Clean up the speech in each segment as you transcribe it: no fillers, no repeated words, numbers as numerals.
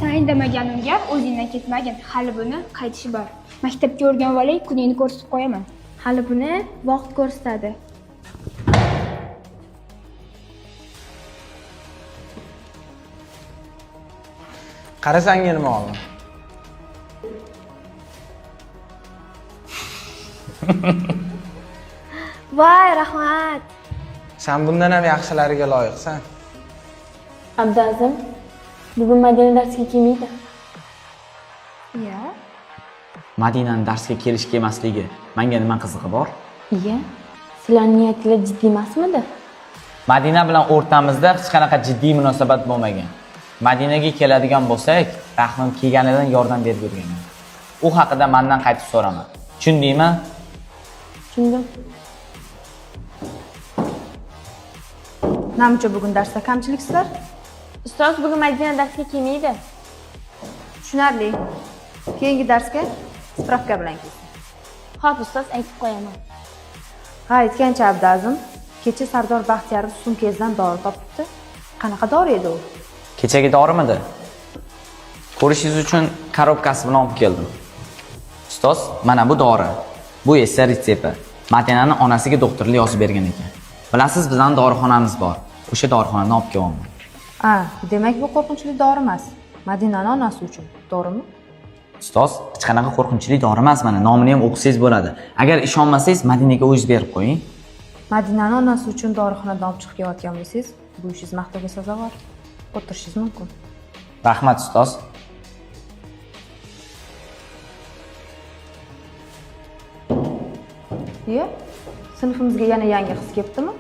San indamaganimga o'zingdan ketmagin. Hali buni qaytishi bor. Maktabga o'rganib olay, kuningni ko'rsatib qo'yaman. Hali buni vaqt ko'rsatadi. Qara, sanga nima oldim. Voy, rahmat. San bundan ham yaxshilariga loyiqsan. Abduazim, bugun Madina darsga kelmaydi. Iya. Madinani darsga kelish kelmasligi menga nima qizig'i bor? Iya, sizlarning niyatinglar jiddiy emasmidi? Madina bilan o'rtamizda hech qanaqa jiddiy munosabat bo'lmagan. Madinaga keladigan bo'lsak, rahmim kelganidan yordam berib yurganman. U haqida mendan qaytib so'rama. Tushundingmi? Tushundim. Namuncha bugun darsda kamchiliksizlar? Ustoz, bugun Madina darsga kelmaydi. Tushunarli. Keyingi darsga spravka bilan kelsin. Xo'p, ustoz, aytib qo'yaman. Ha, aytgancha Abduazim, kecha Sardor Baxtiyorov sumkangizdan dori topibdi. Qanaqa dori edi u? Kechagi dorimidi? Ko'rishingiz uchun korobkasi bilan olib keldim. Ustoz, mana bu dori. Bu esa retsepti. Madinani onasiga doktorlar yozib bergan ekan. Bilasiz, bizning dorixonamiz bor. O'sha dorixonadan olib kelyapman. A, demak bu qo'rqinchli dori emas. Madinani onasi uchun, to'g'rimi? Ustoz, hech qanaqa qo'rqinchli dori emas, mana nomini ham o'qisangiz bo'ladi. Agar ishonmasangiz, Madinaga o'zingiz berib qo'ying. Madinani onasi uchun dorixonadan olib chiqib kelayotgan bo'lsangiz, bu ishingiz maqtovga sazovor. O'tirishingiz mumkin. Rahmat, ustoz. Iya, sinfimizga yana yangi qiz kelibdimi?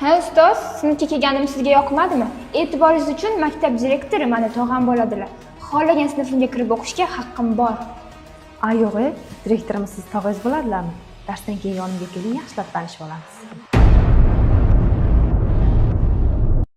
Ha, ustoz, sinfga kelganim sizga yoqmadimi? E'tiboringiz uchun maktab direktori mani tog'am bo'ladilar. Xohlagan sinfimga kirib o'qishga haqqim bor. A, yo'q, direktorimiz siz tog'angiz bo'ladilarmi? Darsdan keyin yonimga keling, yaxshilab tanishib olamiz.